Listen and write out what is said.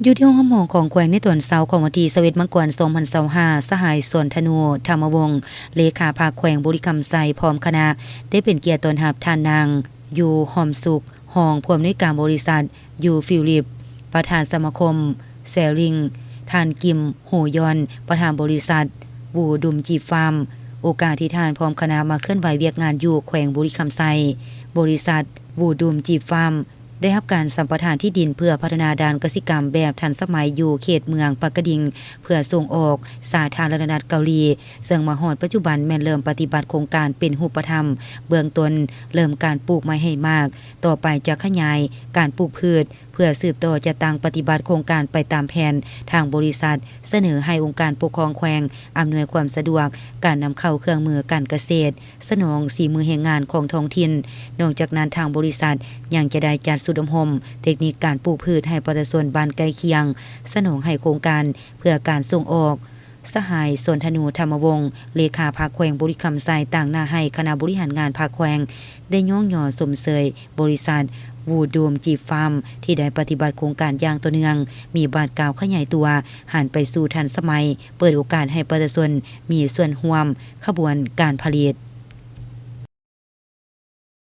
ຢູ່ທີ່ຫ້ອງຮັບຮອງຂອງແຂວງໃນຕອນເຊົ້າຂອງວັນທີຊາວເອັດ ມັງກອນ ສອງພັນຊາວຫ້າ ສະຫາຍ ສອນທະນູ ທຳມະວົງ ເລຂາພັກແຂວງບໍລິຄຳໄຊ ພ້ອມຄະນະ ໄດ້ເປັນກຽດຕ້ອນຮັບທ່ານນາງ ຢູ ຫອມສຸກ ຮອງຜູ້ອຳນວຍການບໍລິສັດ ຢູ ຟີລິບ ປະທານສະມາຄົມ ແຊຣິງ, ທ່ານ ກິມ ໂຮຢອນ ປະທານບໍລິສັດ ວູດູມຈີຟາມ. ໂອກາດທີ່ທ່ານພ້ອມຄະນະມາເຄື່ອນໄຫວວຽກງານຢູ່ແຂວງບໍລິຄຳໄຊ, ບໍລິສັດ ວູດູມຈີຟາມ ໄດ້ຮັບການສຳປະທານທີ່ດິນເພື່ອພັດທະນາດ້ານກະສິກຳແບບທັນສະໄໝຢູ່ເຂດເມືອງປາກກະດິງ ເພື່ອສົ່ງອອກສາທາລະນະລັດເກົາຫຼີ, ເຊິ່ງມາຮອດປັດຈຸບັນແມ່ນເລີ່ມປະຕິບັດໂຄງການເປັນຮູບປະທຳ. ເບື້ອງຕົ້ນເລີ່ມການປູກໄມ້ໃຫ້ໝາກ, ຕໍ່ໄປຈະຂະຫຍາຍການປູກພືດ ເພື່ອສືບຕໍ່ຈັດຕັ້ງປະຕິບັດໂຄງການໄປຕາມແຜນ. ທາງບໍລິສັດສະເໜີໃຫ້ອົງການປົກຄອງແຂວງອຳນວຍຄວາມສະດວກການນຳເຂົ້າເຄື່ອງມືການກະເສດ, ສະໜອງສີມືແຮງງານຂອງທ້ອງຖິ່ນ. ນອກຈາກນັ້ນ, ທາງບໍລິສັດຍັງຈະໄດ້ຈັດຊຸດອົບຮົມເຕັກນິກການປູກພືດໃຫ້ປະຊາຊົນບ້ານໃກ້ຄຽງ, ສະໜອງໃຫ້ໂຄງການເພື່ອການສົ່ງອອກ. ສະຫາຍ ສອນທະນູ ທຳມະວົງ ເລຂາພັກແຂວງບໍລິຄຳໄຊ ຕາງໜ້າໃຫ້ຄະນະບໍລິຫານງານພັກແຂວງ ໄດ້ຍ້ອງຍໍຊົມເຊີຍບໍລິສັດ ວູດູມຈີຟາມ ທີ່ໄດ້ປະຕິບັດໂຄງການຢ່າງຕໍ່ເນື່ອງ, ມີບາດກ້າວຂະຫຍາຍຕົວ, ຫັນໄປສູ່ທັນສະໄໝ, ເປີດໂອກາດໃຫ້ປະຊາຊົນມີສ່ວນຮ່ວມຂະບວນການຜະລິດ.